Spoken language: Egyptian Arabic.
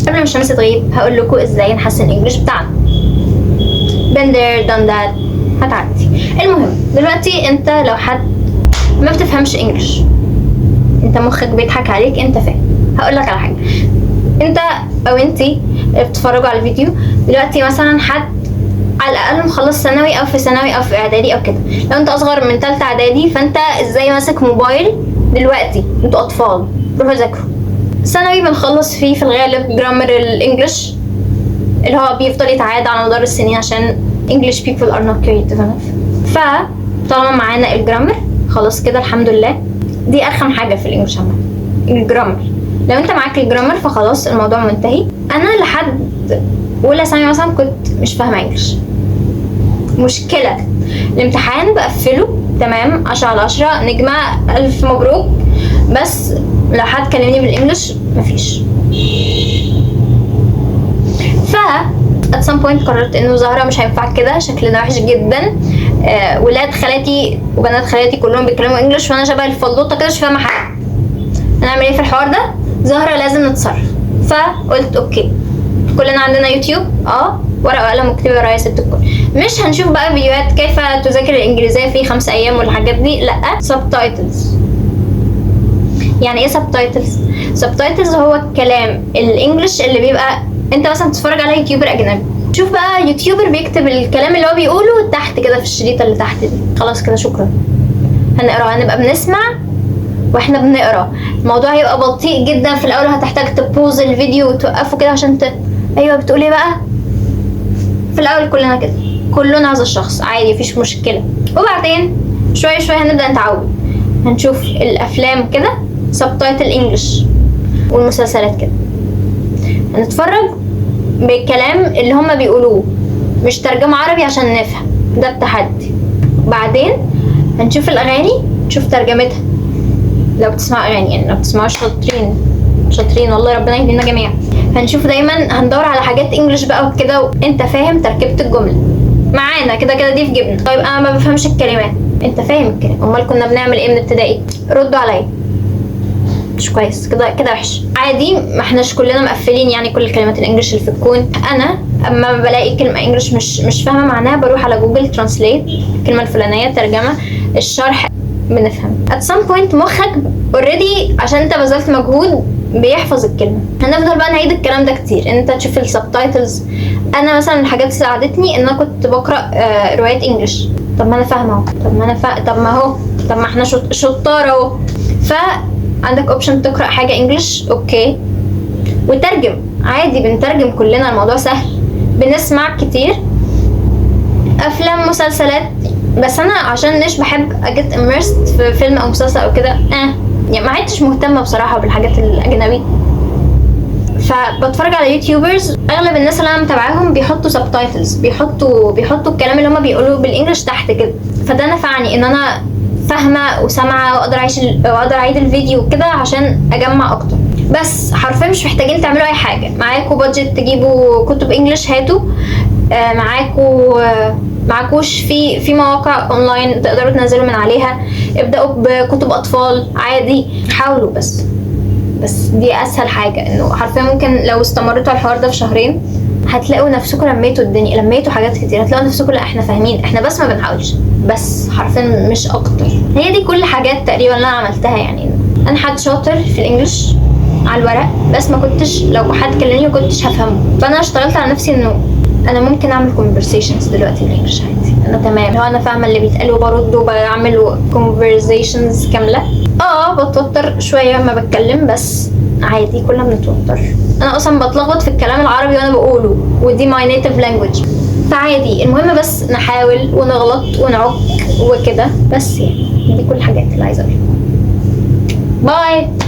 قبل ما الشمس تغيب هقول لكم ازاي نحسن ال English بتاعنا. been there done that، هتعدي. المهم دلوقتي انت لو حد ما بتفهمش English، انت مخك بيضحك عليك، انت فاهم. هقول لك على حاجه، انت او انتي اللي بتتفرجوا على الفيديو دلوقتي، مثلا حد على الاقل مخلص ثانوي او في ثانوي او في اعدادي او كده، لو انت اصغر من تالتة اعدادي فانت ازاي ماسك موبايل دلوقتي؟ انتوا اطفال، روحوا ذاكروا. ثانوي بنخلص فيه في الغالب grammar ال English اللي هو بيفضل يتعاد على مدار السنين عشان English people are not creative enough. فطالما معانا ال grammar خلاص كده الحمد لله. دي ارخم حاجة في ال English عامه، ال grammar. لو انت معاك ال grammar فخلاص الموضوع منتهي. انا لحد اولى ثانوي مثلا كنت مش فاهمه English. مشكلة الامتحان بقفله تمام، 10 على 10، نجمة، ألف مبروك، بس لو حد كلمني بال English مفيش. ف at some point قررت انه زهرة مش هينفع كده، شكلنا وحش جدا. ولاد خالاتي وبنات خالاتي كلهم بيتكلموا English وانا شبه الفلوطة كده مش فاهمة حاجة. هنعمل ايه في الحوار ده؟ زهرة لازم نتصرف. فقلت okay، كلنا عندنا يوتيوب، ورقة وقلم واكتبي ورايا يا ست الكل. مش هنشوف بقى فيديوهات كيف تذاكر الانجليزية في 5 ايام والحاجات دي، لا، subtitles. يعني ايه subtitles؟ subtitles هو الكلام ال English اللي بيبقى انت مثلا تتفرج على YouTuber اجنبي، شوف بقى YouTuber بيكتب الكلام اللي هو بيقوله تحت كده في الشريطه اللي تحت دي. خلاص كده شكرا، هنقرا، هنبقى بنسمع واحنا بنقرا. الموضوع هيبقى بطيء جدا في الاول، هتحتاج ت pause الفيديو وتوقفه كده عشان ايوه بتقول ايه بقى. في الاول كلنا كده، كلنا هذا الشخص، عادي مفيش مشكله. وبعدين شوية شوية هنبدا نتعود، هنشوف الافلام كده subtitle English والمسلسلات كده، هنتفرج بالكلام اللي هما بيقولوه مش ترجمة عربي عشان نفهم. ده التحدي. بعدين هنشوف الأغاني، نشوف ترجمتها لو بتسمع أغاني، يعني لو بتسمعوا شاطرين شاطرين والله، ربنا يهدينا جميعا. هنشوف دايما، هندور على حاجات English بقى وكده، وانت فاهم تركيبة الجملة معانا كده كده دي في جبنا. طيب انا ما بفهمش الكلمات، انت فاهم الكلام، امال كنا بنعمل ايه من ابتدائي؟ ردوا عليا. مش كويس كده، كده وحش. عادي، ما احناش كلنا مقفلين يعني كل الكلمات ال English اللي في الكون. انا اما بلاقي كلمة English مش فاهمه معناها بروح على Google Translate، الكلمة الفلانية ترجمه، الشرح، بنفهم. at some point مخك already عشان انت بذلت مجهود بيحفظ الكلمه. هنفضل بقى نعيد الكلام ده كتير، ان انت تشوف ال subtitles. انا مثلا الحاجات اللي ساعدتني ان انا كنت بقرا روايات English. طب ما انا فاهمه اهو، طب ما هو طب ما احنا شطار اهو. فعندك option تقرا حاجة English، okay، وترجم عادي، بنترجم كلنا، الموضوع سهل. بنسمع كتير افلام مسلسلات، بس انا عشان مش بحب ا get immersed في فيلم او مسلسل او كده، يعني ما عدتش مهتمة بصراحة بالحاجات الاجنبي، فبتفرج على YouTubers. اغلب الناس اللي انا متابعاهم بيحطوا subtitles، بيحطوا الكلام اللي هما بيقولوه بال English تحت كده. فده نفعني ان انا فاهمه وسامعه واقدر اعيد الفيديو كده عشان اجمع اكتر. بس حرفيا مش محتاجين تعملوا اي حاجه. معاكوا budget تجيبوا كتب English هاتوا، معاكوا معكوش في مواقع اونلاين تقدروا تنزلوا من عليها. ابدأوا بكتب اطفال عادي، حاولوا بس. بس دي اسهل حاجه، انه حرفيا ممكن لو استمرتوا على الحوار ده في شهرين هتلاقوا نفسكم لميتوا الدنيا، لميتوا حاجات كتير، هتلاقوا نفسكم لا احنا فاهمين، احنا بس ما بنحاولش، بس حرفيا مش اكتر. هي دي كل حاجات تقريبا اللي انا عملتها. يعني انا حد شاطر في ال English على الورق، بس ما كنتش لو حد كلمني ما كنتش هفهمه. فانا اشتغلت على نفسي انه انا ممكن اعمل conversations دلوقتي بال English عادي، انا تمام، لو انا فاهمه اللي بيتقال وبرد وبعمل conversations كامله. بتوتر شوية لما بتكلم بس عادي، كلنا بنتوتر. انا اصلا بتلخبط في الكلام العربي وانا بقوله ودي my native language، فعادي. المهم بس نحاول ونغلط ونعك وكده بس. يعني دي كل الحاجات اللي عايزه اقولها. bye.